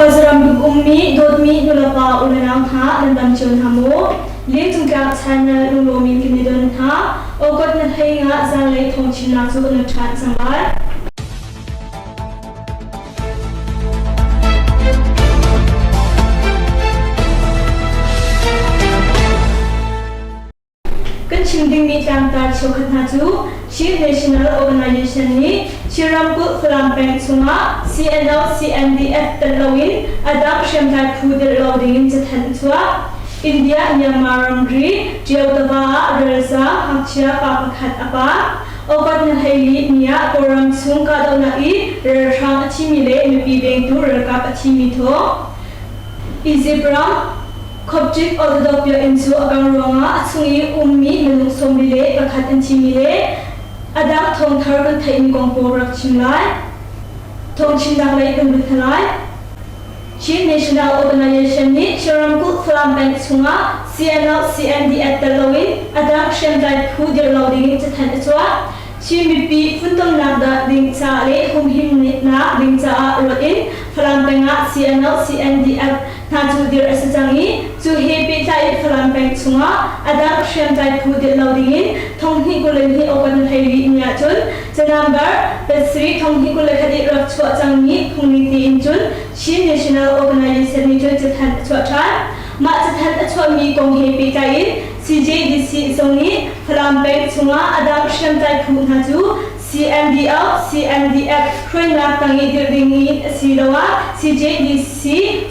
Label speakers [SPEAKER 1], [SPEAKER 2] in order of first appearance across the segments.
[SPEAKER 1] Khuazaram bik ummi dawtmi nulepa unau hna nan dam cio hna maw? Lengcungtlak channel lunglawm in kan i don hna. August na hlei nga zanlei thawngchimnak cu nan ṭhan cang lai. Kan chim dingmi tlangtar cheukhat hna cu Chin National Organization nih Chin ramkulh Falam peng chungah CNO, CNDF telh loin a dang hriamtlai phu dirh lo dingin cathanh a chuah. India Myanmar ramri Ṭio tiva ah ralzaam ngakchia pa pakhat a pa. August ni 14 ni ah Kawlram chung kahdohnak i ralhrang a thimi le mipi vengtu ralkap a thimi thawng. Egypt ram Coptic Orthodox biakinn cu a kang ruangah a chung i ummi minung 41 an thimi le a dang thawngthar kan theihmi kong pawl rak chim lai. Thawngchimnak lei kan lut hna lai. Chin National Organization nih Chin ramkulh Falam peng chungah CNO, CNDF tel loin a dang hriamtlai phu dirh lo dingin cathanh a chuah. Chin mipi funtomnak dah ding ca le humhimnak ding caah ruat in Falam peng ah CNO, CNDF hna cu dirh a si cang i cu he pehtlai in Falam peng chungah a dang hriamtlai phu dirh lo dingin thonghnih 22 August ni 14 ni ahcun ca-number pasarih thonghnih 21 i rak chuah cangmi phungning tiin cun Chin National Organization nih cun cathanh a chuah ṭhan. Mah cathanh a chuahmi kong he pehtlai in CJDC zong nih Falam peng chungah a dang hriamtlai phu hna cu CNDO, CNDF hruainak tang i dirh ding in asiloah CJDC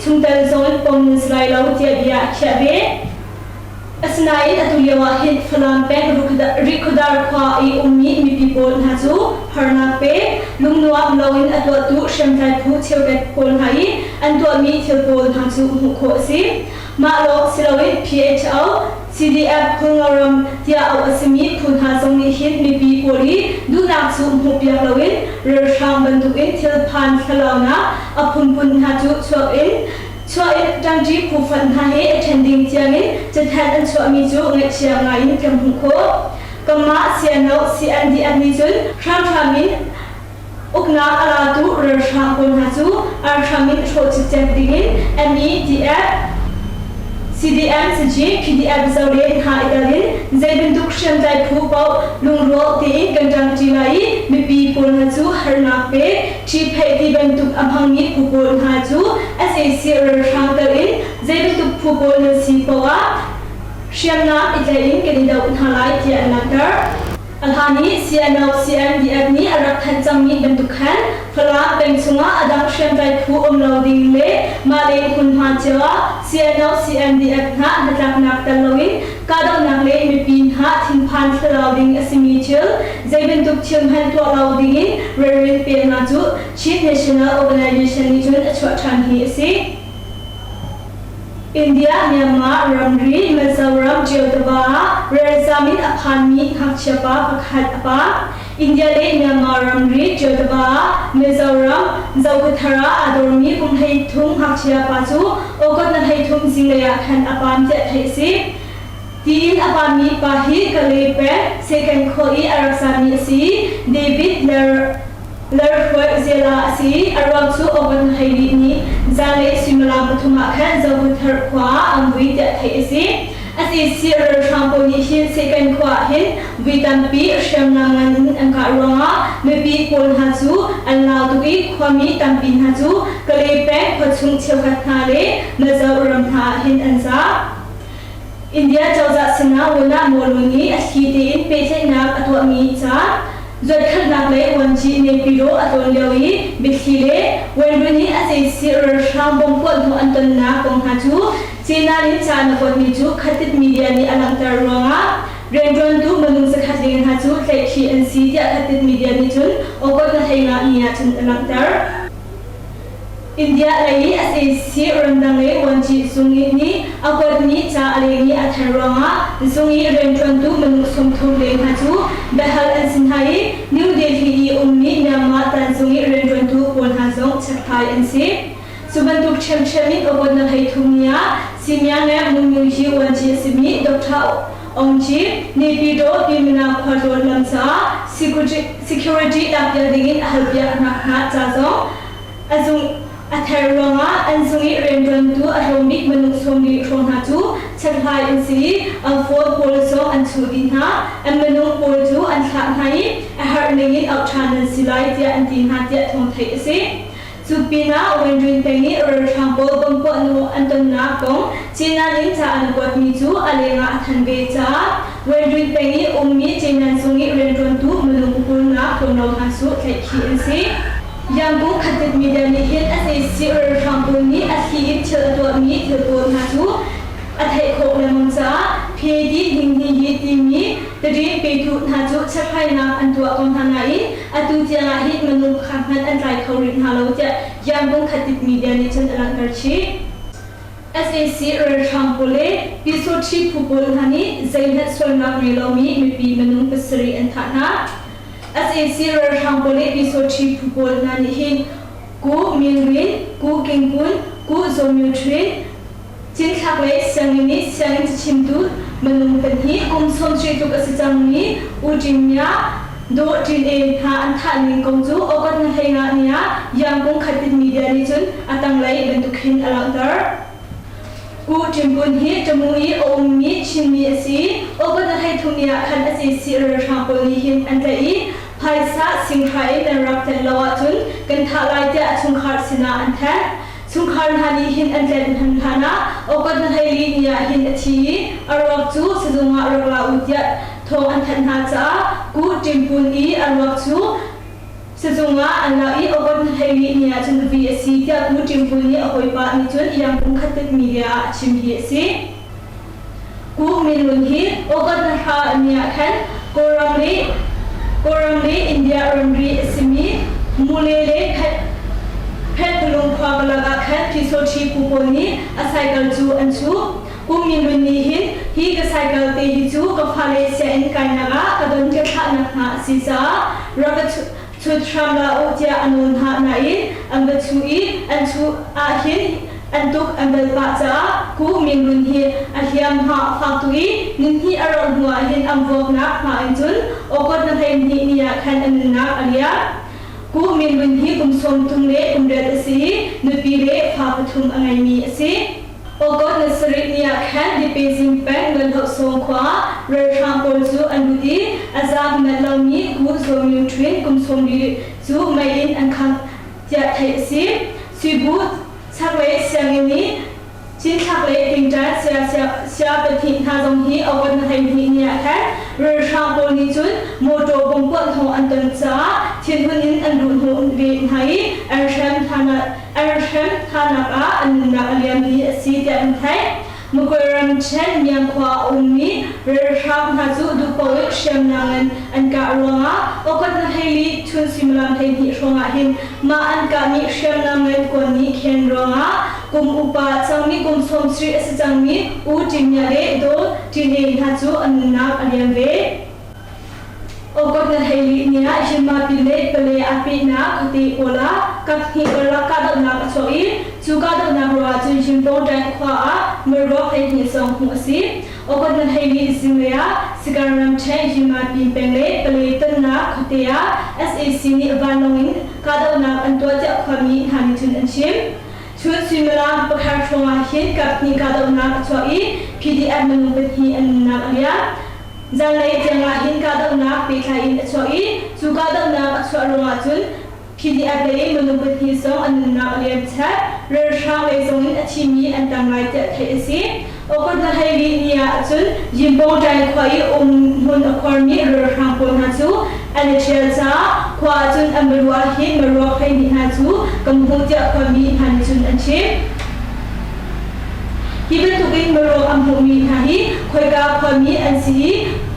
[SPEAKER 1] chungtel zong in pom nan si lai lo tiah bia a khiah ve. Asinain atu lio ah hin Falam peng Rihkhawdar khua i ummi mipi pawl hna cu harnak pe, lungnuam loin a tuahtu hriamtlai phu cheukhat pawl hna i an tuahmi thil pawl hna cu hmuh khawh a si. Mah lawng si loin PHO, CDF Phungoram tiah auh a simi phu hna zong nih hin mipi pawl i duhnak cu hmuhpiak loin ralhrang bantukin thilphan thlalaunak a phunphun hna cu chuak in chuah in ṭangṭi phu fonh hna he a ṭhen ding tiangin cathanh an chuahmi cu ngaihchia ngaiin kan hmuh khawh. Kanmah CNO, CNDF nih cun hramhram in Uknak a latu ralhrang pawl hna cu arhram in hrawh cikcek dingin MEDF, CDM, CG, PDF zo le hna i tel in zei bantuk hriamtlai phu paoh lungrual tein kan ṭangṭi lai i mipi pawl hna cu harnak pe, ṭhipheih ti bantuk a hmangmi phu pawl hna cu sac ralhrang tel in zei bantuk phu pawl nan si paoh ah hriamnam i tlaih in kan i doh hna lai tiah an langhter. A hlan i CNO CNDF nih a rak thanh cangmi bantuk khan Falam peng chungah a dang hriamtlai phu um lo ding le mah le hmunhma cio ah CNO CNDF hna hnatlaknak tel loin kahdohnak le mipi hna thinphan thlarau ding a simi thil zei bantuk thil hmanh tuah lo dingin ralrin peknak cu Chin National Organization nih cun a chuah ṭhan hi a si. India Myanmar ramri Mizoram Ṭio-tiva ah ralzam in a phanmi ngakchia pa pakhat a pa. India le Myanmar ramri Ṭio-tiva ah Mizoram Zokhawthar ah aa dormi kum 13 ngakchia pa cu August ni 13 zinglei ah khan a pam tiah theih a si. Tiin a pammi pa hi Kalay peng Sehkan khua i a rak sami a si. David Ler Lerhruai Zela a si i a ruang cu August 12 ni zanlei suimilam pathum ah khan Zokhawthar khua ah an vui tiah theih a si. SAC ralhrang pawl nih hin Sehkan khua ah hin vui tampi hriamnam ngan in an kah ruangah mipi pawl hna cu an lau tuk i khuami tampi hna cu Kalay peng khuachung cheukhat hna le Mizo ram hna ah hin an zaam. India cozah sinah Wunah Mawlu nih a thli tein pehtlaihnak a tuahmi ca zuatkhalhnak le vuanci Naypyidaw a tlawn lio i biathli le Wenru nih a ceisih ralhrang bom puahhnawh an tonnak kong hna cu Cina in ca na kuatmi cu Khatit media nih a langhter ruangah rianṭuantu minung zakhat leng hna cu tlaihkhih an si tiah Khatit media nih cun August ni 15 ni ah cun a langhter. India lei i sac ramdang lei vuanci zung nih a kuatmi ca a leng i a than ruangah zung i rianṭuantu minung 30 leng hna cu biahal an si hna i New Delhi i ummi Myanmar tanzung i rianṭuantu pawl hna zong chekhlai an si. Cu bantuk ṭhiamṭhiam in August ni 13 ni ah Simyang le Mungmyuhi vuanci a simi Dr. Aung Kyi, Naypyidaw Pyinmana khualtlawn lam caah security lakpiak dingin a halpiak hna ca zong a zung. A ther ruangah an zung i rianṭuantu a tlawmbik minung 40 hrawng hna cu chathlai an si i an phone pawl zong an chuh dih hna. An minung pawl cu an thlah hna i a herh ningin auh ṭhan nan si lai tiah an ti hna tiah thawng theih a si. Cu pinah Wenrin peng i ralhrang pawl bomb puahhnawh an tonnak kong Cinan in ca an kuatmi cu a lengah a than ve caah Wenrin peng i ummi Cinan zung i rianṭuantu minung 20 nak tlawmlo hna cu tlaihkhih an si. Yangon khatit media nih hin sac ralhrang pawl nih a thli in thil a tuahmi thil pawl hna cu a theih khawh lengmang caah PAD Hninghni Yi timi tadin petu hna cu chekhlainak an tuah ko hna nain atu tiang ah hin minung pakhat hmanh an tlai kho rih hna lo tiah Yangon khatit media nih cun a langhter chih. Sac ralhrang pawl le Pyusawṭhi phu pawl hna nih zeihmanh sualnak ngei lomi mipi minung pasarih an thah hna. Sac ralhrang pawl le Pyusawṭhi phu pawl hna nih hin Ku Min Win, Ku King Kun, Ku Zaw Myo Htwin, Cinthlak lei sianginn i sianginn cachimtu minung pahnih kum 70 tluk a si cangmi U Ṭin Mya, Daw Ṭin E hna an thah ning kong cu August ni 15 ni ah Yangon Khatit Media nih cun a tanglei bantuk hin a langhter. Ku Ṭin Pun hi Tamu i a ummi Chinmi a si. August ni 33 ni ah khan sac ralhrang pawl nih hin an tlaih i phaisa singhra in nan rak tlanh lo ahcun kan thah lai tiah a chungkhar sinah an thanh. Chungkhar hna nih hin an tlenh hman hlan ah August ni 14 ni ah hin a thi i a ruak cu sizung ah rak la u tiah thawng an thanh hna caah Ku Ṭimpun i a ruak cu sizung ah an lak i August ni 14 ni ah cun vi a si tiah Ku Ṭimpun i a hawipa nih cun Yangon Khatit media ah a chim hi a si. Ku Minlun hi August ni hra ni ah khan Kawlram le Kawlram le India ramri a simi Mule le Phetpalung khua karlak ah khan Pyusawṭhi phu pawl nih a cycle cu an chuh. Ku Minlun nih hin hi ka cycle te hi cu ka fale sianginn kainak ah ka don ka thlahnak hna a si caah rak ka chut hram hlah u tiah a nawl hna nain an va chuh i an chuh ahhin an tuk an bal pah caah Ku Minrun hi a hliamhma a fak tuk i nihnih a rauh hnu ahhin an vuaknak hma in cun August na 12 ni ah khan a nunnak a liam. Ku Minrun hi kum 30 le kum riat a si i nupi le fa pathum a ngeimi a si. August ni sarih ni ah khan Dipezing peng Nganhohsawng khua ah ralhrang pawl cu an lut i a zaam manh lomi Gu Zaw Myo Htwin kum 40 cu mei in an khangh tiah theih a si. Suibu chaklei sianginn i cinthlak le tingṭan sia pahnih hna zong hi August ni 12 ni ah khan ralhrang pawl nih cun mawṭaw bomb puahhnawh an ton caah thinhun in an luhhnawh ve hna i an hrem hna An hrem hnanak ah an nunnak a liam hi a si tiah an theih. Magway ramṭhen Myankhua a ummi ralhrang hna cu duhpaoh in hriamnam in an kah ruangah August ni 14 chun suimilam 12 hrawng ah hin mah an kahmi hriamnam ngan kuan nih khen ruangah kum upa cangmi kum 70 a si cangmi U Ṭin Mya le Daw Ṭin Ei hna cu an nunnak a liam ve. August na 14 ni ah Yinmapi le Pale aa pehnak khuate pawl ah kaphnih karlak kahdohnak a chuak i cu kahdohnak ruangah cun Yinpawngṭaing khua ah meiruak 12 zong hmuh a si. August na 14 zinglei ah Sagaing ramṭhen Yinmapi peng le Pale tonnak khuate ah sac nih vanlawng in kahdohnak an tuah tiah khuami hna nih cun an chim. Chun suimilam pakhat hrawng ah hin kaphnih kahdohnak a chuak i PDF minung pahnih an nunnak a liam. Zanlei tiangah hin kahdohnak pehtlai in a chuak i cu kahdohnak a chuah ruangah cun PDF lei minung pahnih zong an nunnak a liam chap. Ralhrang lei zongin a thimi an tam lai tiah theih a si. August na 14 ni ah cun Yimpawngṭaing khua i um hmun a khuarmi ralhrang pawl hna cu an i ṭhial caah khua ah cun an va ruah ahhin maruak 12 hna cu kan hmuh tiah khuami hna nih cun an chim. Hi bantukin miruak an hmuhmi hna hi khoika khuami an si i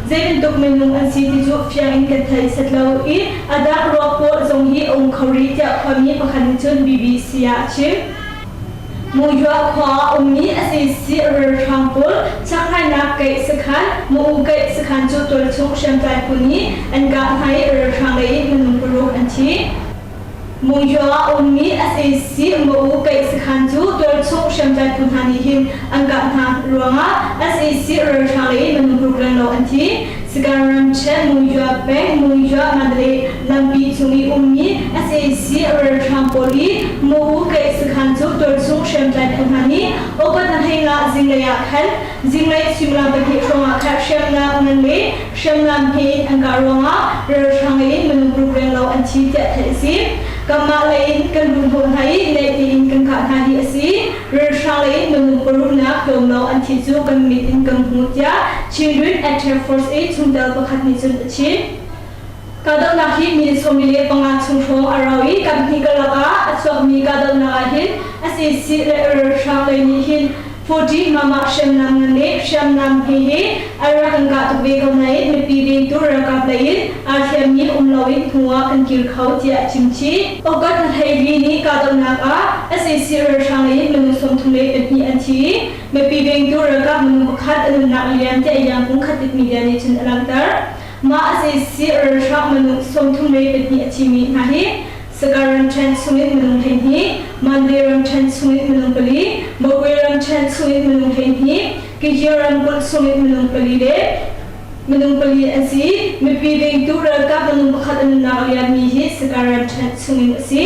[SPEAKER 1] zei bantuk minung an si ti cu fiang in kan thei set lo i a dang ruak pawl zong hi a um kho rih tiah khuami pakhat nih cun BBC ah a chim. Muyua khua ah ummi sac ralhrang pawl chakhlainak keih sakhan Mu keih sakhan cu tualchung hriamtlai phu nih an kah hna i ralhrang lei in minung paruk an thi. Munghyua a ummi sac Maw Keih sakhan cu tualchung hriamtlai phu hna nih hin an kah hna ruangah sac ralhrang lei minung paruk renglo an thi. Sagaing ramṭhen Munghyua peng Munghyua Mandalay lampi chung i ummi sac. Sac ralhrang pawl i Mu Keih sakhan cu tualchung hriamtlai phu hna nih August 15 zinglei ah khan zinglei suimilam pahnih hrawng ah khan hriamnam ngan le hriamnam hme in an kah ruangah ralhrang lei in minung paruk renglo an thi tiah theih a si. Kanmah lei in kan luhhnawh hna i naih tein kan kah hna hi a si. Ralhrang lei in minung paruknak tlawmlo an thi cu kan mit in kan hmuh tiah Chindwin Attack Force i chungtel pakhat nih cun a chim. Kahdohnak hi mi 45 chung hrawng a rau i kaphnih karlak ah a chuakmi kahdohnak ah hin sac le ralhrang lei nih hin 40 mama hriamnam ngan le hriamnam hme he an rak kan kah tuk ve ko nain mipi vengtu ralkap lei in aa hliammi um loin hnu ah kan kir kho tiah a chim chih. August 12 ni kahdohnak ah sac ralhrang lei in minung 32 an thi i mipi vengtu ralkap minung pakhat a nunnak a liam tiah Yangon Khatit media nih cun a langhter. Mah sac ralhrang minung 32 a thimi hna hi Saga ramṭhen chungin minung 12, Mandalay ramṭhen chungin minung pali, Magway ramṭhen chungin minung 12, Kihio ramkulh chungin minung pali le minung pali an si. Mipi vengtu ralkap minung pakhat a nunnak a liammi hi Saga ramṭhen chungin a si.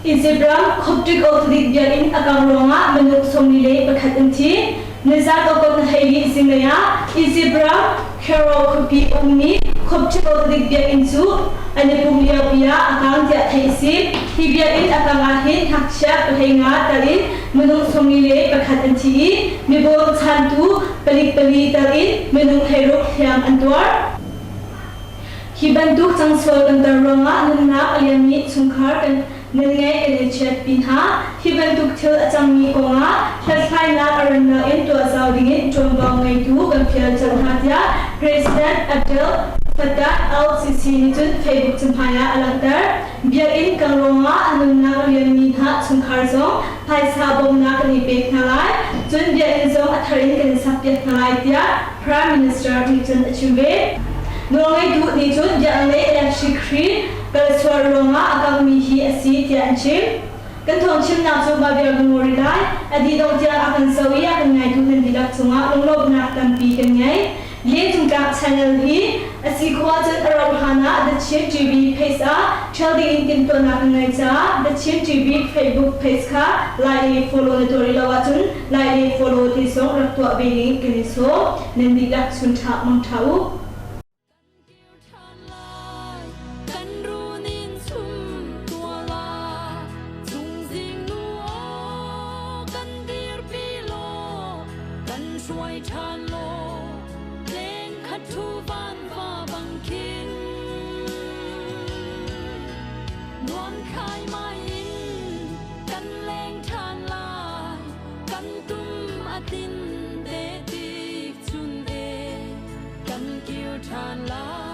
[SPEAKER 1] Egypt ram Coptic Orthodox biakinn a kangh ruangah minung 41 an thi. Nizan August 12 zinglei ah Egypt ram Cairo khuapi ummi Coptic Orthodox biakinn cu an i pumh liopi ah a kang tiah theih a si. Hi biakinn a kangh ahhin ngakchia 15 tal in minung 41 an thi i mibawm chantu palik pali tal in minung 16 hliam an tuar. Hi bantuk cangsual kan tar ruangah nunnak a liammi chungkhar kan nan ngeih kan i chiatpi hna. Hi bantuk thil a cangmi kongah hlathlainak a rannak in tuah zau dingin ṭuanvo ngeitu kan fial colh hna tiah President Abdel Fattah el-Sisi nih cun Facebook cahmai ah a langhter. Biakinn kang ruangah a nunnak a liammi hna chungkhar zong phaisa bawmhnak kan i pek hna lai. Cun biakinn zong a thar in kan i sakpiak hna lai tiah Prime Minister nih cun a chim ve. Nawlngeitu nih cun biakinn le electric hri kalsual ruangah a kangmi hi a si tiah an chim. Kan thawngchimnak cu mah vial kan ngol rih lai. A dih dongh tiang a kan zoh i a kan ngaitu nan dihlak cungah lunglawmhnak tampi kan ngei. Lengcung Tlak Channel hi a si khawh ahcun a rauh hlan ah The Chin TV page ah ṭhial dingin timhtuahnak kan ngei caah The Chin TV Facebook page kha like le follow na tuah rih lo ahcun like le follow te zong rak tuah ve ding kan in sawm. Nan dihlak chun ṭha mang ṭha u.
[SPEAKER 2] Kan runin chum tuala chungzing nu aw kan dirpi law kan hruai ṭhan law leng khat thu van va bang khin nuam khai mai in kan leng ṭhan lai kan tum a tin te tik chun e kan kir ṭhan lai.